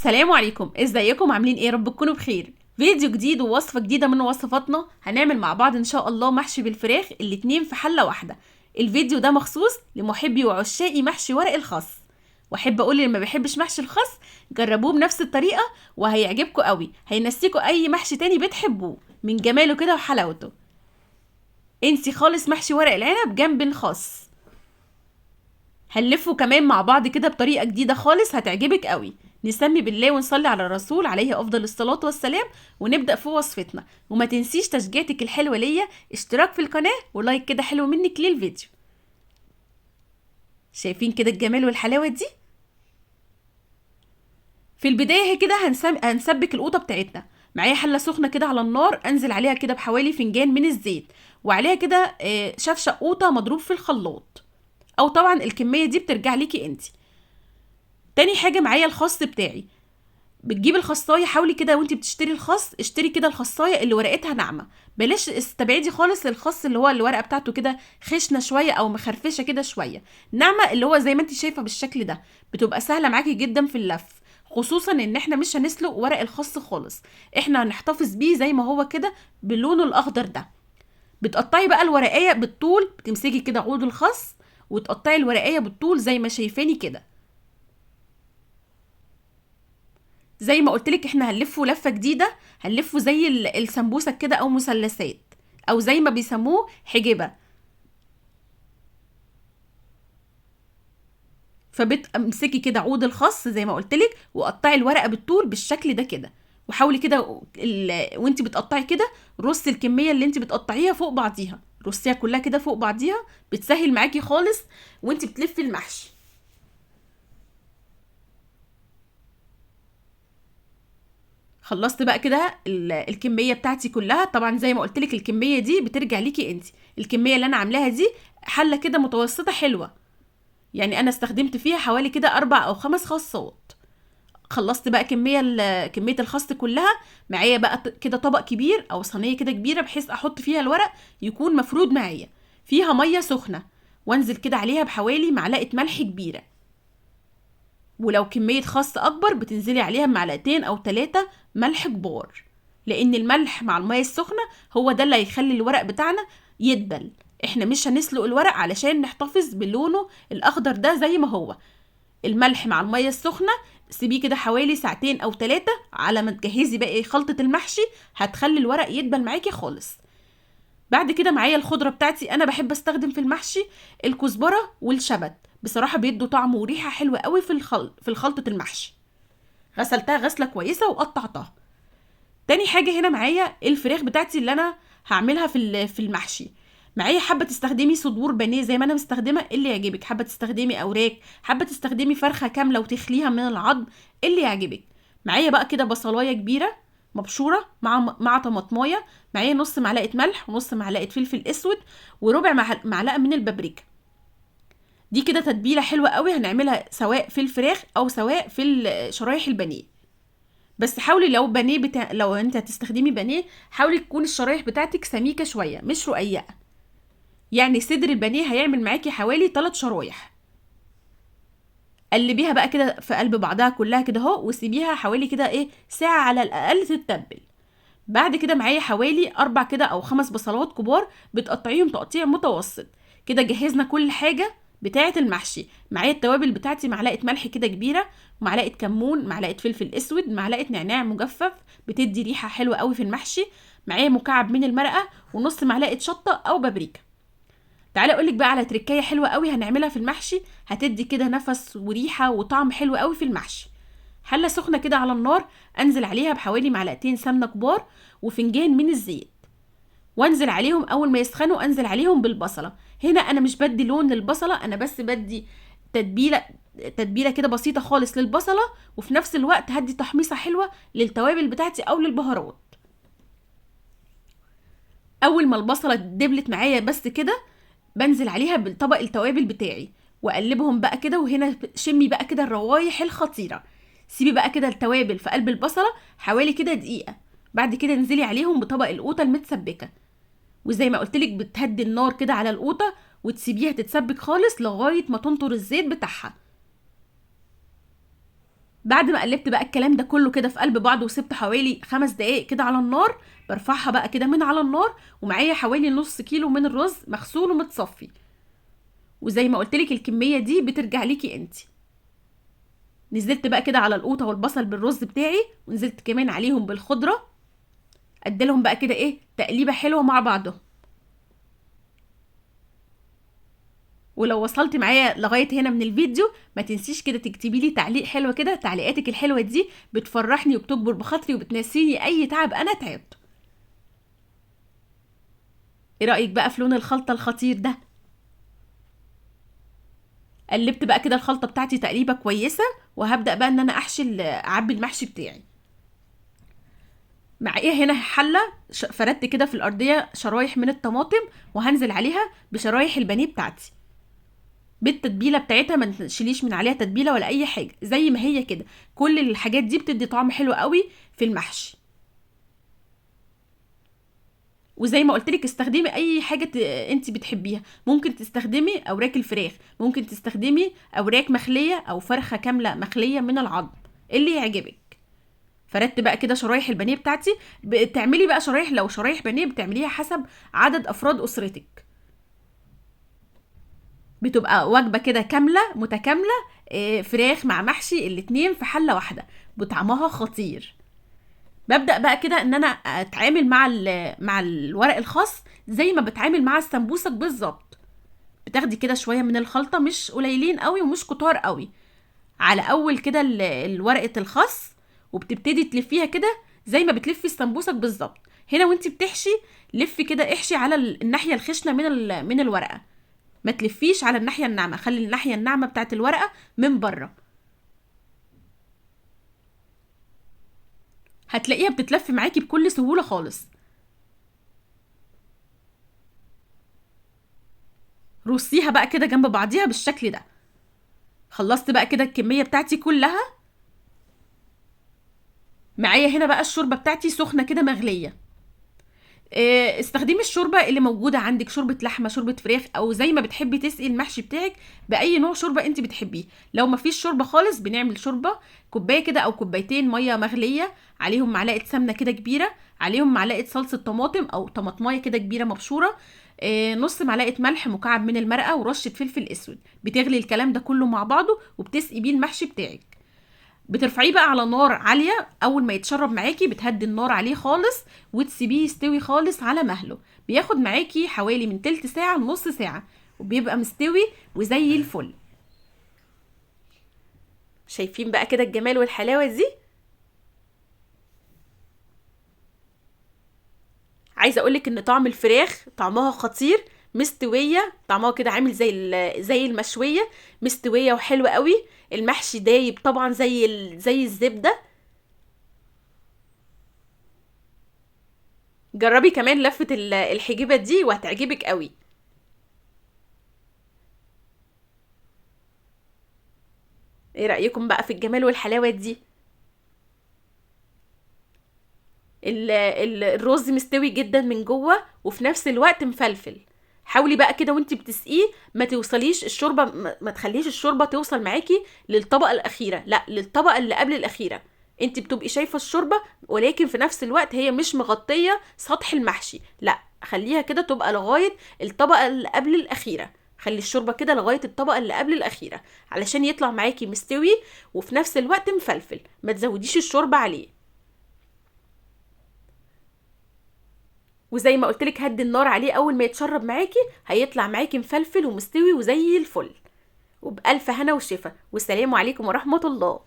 السلام عليكم، ازيكم؟ عاملين ايه؟ رب تكونوا بخير. فيديو جديد ووصفه جديدة من وصفاتنا. هنعمل مع بعض ان شاء الله محشي بالفراخ الاتنين في حله واحدة. الفيديو ده مخصوص لمحبي وعشاقي محشي ورق الخس، واحب اقول اللي ما بيحبش محشي الخس جربوه بنفس الطريقة وهيعجبكم قوي، هينسيكوا اي محشي تاني بتحبوه من جماله كده وحلاوته. انسي خالص محشي ورق العنب جنب الخس. هنلفه كمان مع بعض كده بطريقة جديدة خالص هتعجبك قوي. نسمي بالله ونصلي على الرسول عليه افضل الصلاة والسلام ونبدا في وصفتنا. وما تنسيش تشجيعتك الحلوة ليا، اشتراك في القناة ولايك كده حلو منك للفيديو. شايفين كده الجمال والحلاوه دي؟ في البداية كده هنسبك القوطه بتاعتنا. معايا حله سخنة كده على النار، انزل عليها كده بحوالي فنجان من الزيت، وعليها كده شفشق قوطه مضروب في الخلاط، او طبعا الكمية دي بترجع ليكي انت. تاني حاجة معايا الخس بتاعي. بتجيب الخصايه، حاولي كده وانت بتشتري الخس اشتري كده الخصايه اللي ورقتها ناعمة، بلاش استبعدي خالص الخس اللي هو الورقة بتاعته كده خشنه شوية او مخرفشه كده شوية. ناعمة اللي هو زي ما انت شايفه بالشكل ده، بتبقى سهلة معاكي جدا في اللف، خصوصا ان احنا مش هنسلق ورق الخس خالص، احنا هنحتفظ بيه زي ما هو كده بلونه الاخضر ده. بتقطعي بقى الورقية بالطول، بتمسكي كده عود الخس وتقطعي الورقية بالطول زي ما شايفاني كده. زي ما قلتلك احنا هنلفه لفه جديدة، هنلفه زي السمبوسه كده او مثلثات، او زي ما بيسموه حجبه. فبتمسكي كده عود الخس زي ما قلتلك وقطعي الورقة بالطول بالشكل ده كده، وحاولي كده وانت بتقطعي كده رصي الكمية اللي انت بتقطعيها فوق بعضيها، رصيها كلها كده فوق بعضيها، بتسهل معاكي خالص وانت بتلفي المحشي. خلصت بقى كده الكمية بتاعتي كلها. طبعا زي ما قلتلك الكمية دي بترجع ليكي انت، الكمية اللي انا عاملاها دي حله كده متوسطه حلوة، يعني انا استخدمت فيها حوالي كده 4 أو 5 خاصات. خلصت بقى كمية الخس كلها. معايا بقى كده طبق كبير او صينية كده كبيرة بحيث احط فيها الورق يكون مفرود معايا، فيها مية سخنة، وانزل كده عليها بحوالي معلقه ملح كبيرة، ولو كمية خس اكبر بتنزلي عليها بمعلقتين او 3 ملح كبار، لان الملح مع المية السخنة هو ده اللي هيخلي الورق بتاعنا يدبل. احنا مش هنسلق الورق علشان نحتفظ بلونه الاخضر ده زي ما هو. الملح مع المية السخنة سيبيه كده حوالي ساعتين او 3 على ما تجهزي باقي خلطه المحشي، هتخلي الورق يدبل معاكي خالص. بعد كده معايا الخضرة بتاعتي. انا بحب استخدم في المحشي الكزبره والشبت، بصراحة بيدوا طعم وريحه حلوة قوي في الخلطة المحشي. غسلتها غسله كويسة وقطعتها. تاني حاجة هنا معايا الفراخ بتاعتي اللي انا هعملها في المحشي. معايا حابة تستخدمي صدور بانيه زي ما انا مستخدمة، اللي يعجبك، حابة تستخدمي اوراق، حابة تستخدمي فرخة كاملة وتخليها من العظم، اللي يعجبك. معايا بقى كده بصلايه كبيرة مبشوره مع طماطمايه، معايا نص معلقه ملح ونص معلقه فلفل اسود وربع معلقه من البابريكا. دي كده تتبيله حلوة قوي هنعملها سواء في الفراخ او سواء في شرايح البانيه. بس حاولي لو بانيه لو انت هتستخدمي بانيه حاولي تكون الشرايح بتاعتك سميكة شوية مش رقيقه، يعني صدر البانيه هيعمل معاكي حوالي 3 شرايح. قلبيها بقى كده في قلب بعضها كلها كده اهو، وسيبيها حوالي كده ايه ساعة على الاقل تتبل. بعد كده معايا حوالي 4 كده او 5 بصلات كبار بتقطعيهم تقطيع متوسط كده. جهزنا كل حاجة بتاعه المحشي. معايا التوابل بتاعتي، معلقه ملح كده كبيرة، ومعلقة كمون، معلقه فلفل اسود، معلقه نعناع مجفف بتدي ريحه حلوة قوي في المحشي، معايا مكعب من المرقه، ونص معلقه شطه او بابريكا. تعالي اقولك بقى على تركايه حلوة قوي هنعملها في المحشي، هتدي كده نفس وريحه وطعم حلو قوي في المحشي. حله سخنة كده على النار، انزل عليها بحوالي معلقتين سمنه كبار وفنجان من الزيت، وانزل عليهم اول ما يسخنوا انزل عليهم بالبصله. هنا انا مش بدي لون للبصله، انا بس بدي تتبيله كده بسيطة خالص للبصله، وفي نفس الوقت هدي تحميصه حلوة للتوابل بتاعتي او للبهارات. اول ما البصله دبلت معايا بس كده بنزل عليها بالطبق التوابل بتاعي واقلبهم بقى كده. وهنا شمي بقى كده الروايح الخطيرة. سيبي بقى كده التوابل في قلب البصله حوالي كده دقيقة، بعد كده انزلي عليهم بطبق القوطه المتسبكه. وزي ما قلتلك بتهدي النار كده على القوطه وتسيبيها تتسبك خالص لغاية ما تنطر الزيت بتاعها. بعد ما قلبت بقى الكلام ده كله كده في قلب بعض وسبت حوالي 5 دقايق كده على النار، برفعها بقى كده من على النار، ومعايا حوالي نص كيلو من الرز مغسول ومتصفي. وزي ما قلت لك الكمية دي بترجع ليكي انت. نزلت بقى كده على القوطه والبصل بالرز بتاعي، ونزلت كمان عليهم بالخضره، اديلهم بقى كده ايه تقليبه حلوة مع بعضهم. ولو وصلتي معايا لغاية هنا من الفيديو ما تنسيش كده تكتبي لي تعليق حلو كده، تعليقاتك الحلوة دي بتفرحني وبتكبر بخاطري وبتنسيني اي تعب انا تعبته. ايه رايك بقى في لون الخلطة الخطير ده؟ قلبت بقى كده الخلطة بتاعتي تقليبه كويسة، وهبدا بقى ان انا احشي اعبي المحشي بتاعي. معايا هنا حله فردت كده في الارضية شرايح من الطماطم، وهنزل عليها بشرايح البانيه بتاعتي بالتتبيله بتاعتها، ما تشيليش من عليها تتبيله ولا اي حاجة، زي ما هي كده. كل الحاجات دي بتدي طعم حلو قوي في المحشي. وزي ما قلت لك استخدمي اي حاجة انت بتحبيها، ممكن تستخدمي اوراق الفراخ، ممكن تستخدمي اوراق مخليه او فرخة كاملة مخليه من العظم، اللي يعجبك. فردت بقى كده شرايح البانيه بتاعتي. بتعملي بقى شرايح، لو شرايح بانيه بتعمليها حسب عدد افراد اسرتك، بتبقى وجبة كده كاملة متكاملة، فراخ مع محشي الاتنين في حله واحدة، بطعمها خطير. ببدا بقى كده ان انا اتعامل مع الورق الخاص زي ما بتعامل مع السمبوسك بالظبط. بتاخدي كده شوية من الخلطة، مش قليلين قوي ومش كتار قوي، على اول كده الورقة الخاص، وبتبتدي تلفيها كده زي ما بتلفي السمبوسك بالظبط. هنا وانتي بتحشي لفي كده، احشي على الناحية الخشنة من الورقة، ما تلفيش على الناحية الناعمة، خلي الناحية الناعمة بتاعت الورقة من بره. هتلاقيها بتتلف معاكي بكل سهولة خالص. رصيها بقى كده جنب بعضيها بالشكل ده. خلصت بقى كده الكمية بتاعتي كلها. معايا هنا بقى الشوربة بتاعتي سخنة كده مغليه. استخدمي الشوربة اللي موجودة عندك، شوربة لحمه، شوربة فراخ، او زي ما بتحبي تسقي المحشي بتاعك باي نوع شوربة انت بتحبيه. لو ما فيش شوربة خالص بنعمل شوربة كوباية كده او كوبايتين مية مغليه، عليهم معلقه سمنه كده كبيرة، عليهم معلقه صلصه طماطم او طماطمايه كده كبيرة مبشوره، نص معلقه ملح، مكعب من المرقه، ورشه فلفل اسود. بتغلي الكلام ده كله مع بعضه وبتسقي بيه المحشي بتاعك. بترفعيه بقى على نار عالية، اول ما يتشرب معاكي بتهدي النار عليه خالص وتسيبيه يستوي خالص على مهله. بياخد معاكي حوالي من تلت ساعة لنص ساعة وبيبقى مستوي وزي الفل. شايفين بقى كده الجمال والحلاوه دي؟ عايزه اقولك ان طعم الفراخ طعمها خطير، مستوية، طعمها كده عامل زي المشويه، مستوية وحلوه قوي. المحشي دايب طبعا زي الزبدة. جربي كمان لفه الحجيبه دي وهتعجبك قوي. ايه رايكم بقى في الجمال والحلاوه دي؟ الرز مستوي جدا من جوه وفي نفس الوقت مفلفل. حاولي بقى كده وانتي بتسقيه ما توصليش الشوربة، ما تخليش الشوربة توصل معاكي للطبقة الاخيرة، لا للطبقة اللي قبل الاخيرة. انتي بتبقي شايفه الشوربة ولكن في نفس الوقت هي مش مغطيه سطح المحشي، لا خليها كده تبقى لغاية الطبقة اللي قبل الاخيرة. خلي الشوربة كده لغاية الطبقة اللي قبل الاخيرة علشان يطلع معاكي مستوي وفي نفس الوقت مفلفل، ما تزوديش الشوربة عليه. وزي ما قلتلك هدي النار عليه اول ما يتشرب معاكي هيطلع معاكي مفلفل ومستوي وزي الفل. وبألف هنا وشفا، والسلام عليكم ورحمة الله.